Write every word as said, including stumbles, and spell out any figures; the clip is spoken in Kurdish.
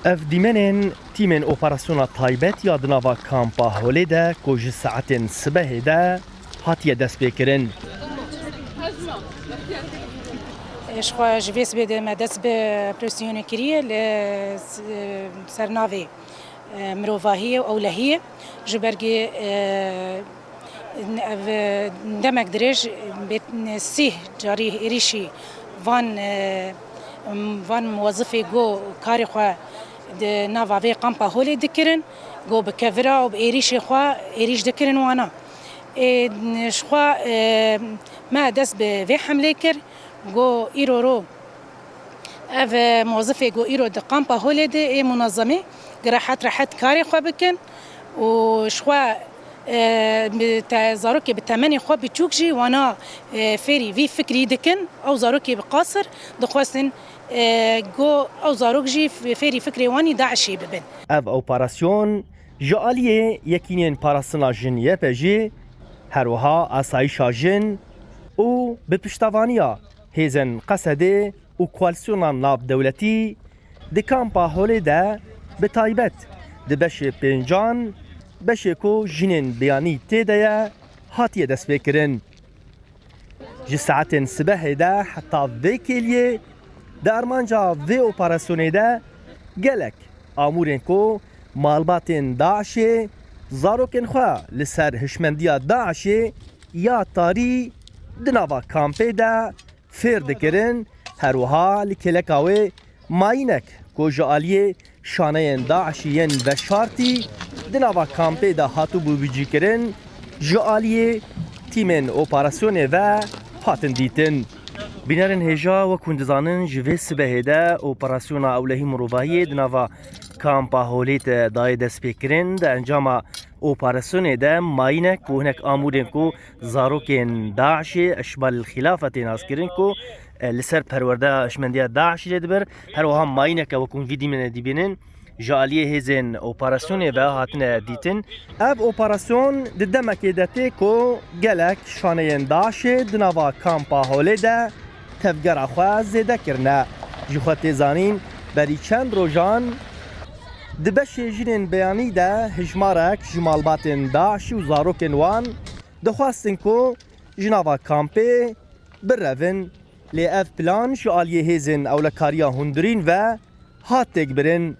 Ev dîmenên tîmên operasyona taybet ya di nava kampa Holê de ku ji saetên sibehê de hatiye destpêkirin. Ji xwe ji vê sibê de me dest bi operasyonê kiriye li s-, sernavê e, mirovahiyê û ewlehiyê. Ji ber ku, e, ev demek dirêj bê sîh carî êrîşî van, e, van muwezifê ku karê xwe di nava vê kampa Holê dikirin, ku bi kevira û bi êrîşê xwe êrîş dikirin wana. Ê, ji xwe, e, me dest bi vê hemlê kir, ku îro ro ev, e, mozifê ku îro di kampa Holê de ê munezemê, ku rehet rehet karê xwe bikin û ji xwe, e, bi te-, zarokê bi temenê xwe biçûk jî wana, e, fêrî vî fikrî dikin. Ew zarokê bi qasir dixwestin, e, ku ew zarok jî f-, fêrî fikrê wan î DAIŞê bibin. Ev operasyon ji aliyê Yekînên Parastina Jin Y P J, her wiha Asayîşa Jin û bi piştevaniya hêzên Qesedê û koalîsyona navdewletî di kampa Holê de bi taybet di beşê pêncan, beşê ku jinên biyanî tê de ye, hatiye destpêkirin. Ji saetên sibehê de heta vê kêliyê di armanca vê operasyonê de gelek amûrên ku malbatên DAIŞê zarokên xwe li ser hişmendiya DAIŞê ya tarî di nava kampê de fêr dikirin, her wiha li kêleka wê mayînek ku ji aliyê şaneyên DAIŞî yên veşartî di nava kampê de hatibû bicîkirin, ji aliyê tîmên operasyonê ve hatin dîtin. Bînerên hêja, wek hûn dizanin, ji vê sibehê de operasyona ewlehî mirovahiyê di nava kampa Holê de dayê destpêkirin. Di encama operasyonê de mayînek û hinek amûrên ku zarokên DAIŞê, Eşbalil Xilafe tê naskirin ku, e, li ser perwerdeya hişmendiya DAIŞê lê dibir. Her wiha mayîneke wekû vî dîmenê dibînin ji aliyê hêzên operasyonê ve hatine dîtin. Ev operasyon di demekê de tê ku gelek şaneyên DAIŞê di nava kampa Holê de tevgera xwe zêde kirine. Ji xwe tê zanîn, berî çend rojan di beşê jinên beyanî de hijmarek ji malbatên DAIŞî û zarokên wan dixwestin ku ji nava kampê birevin, lê ev plan ji aliyê hêzên ewlekariya hundirîn ve hat têkbirin.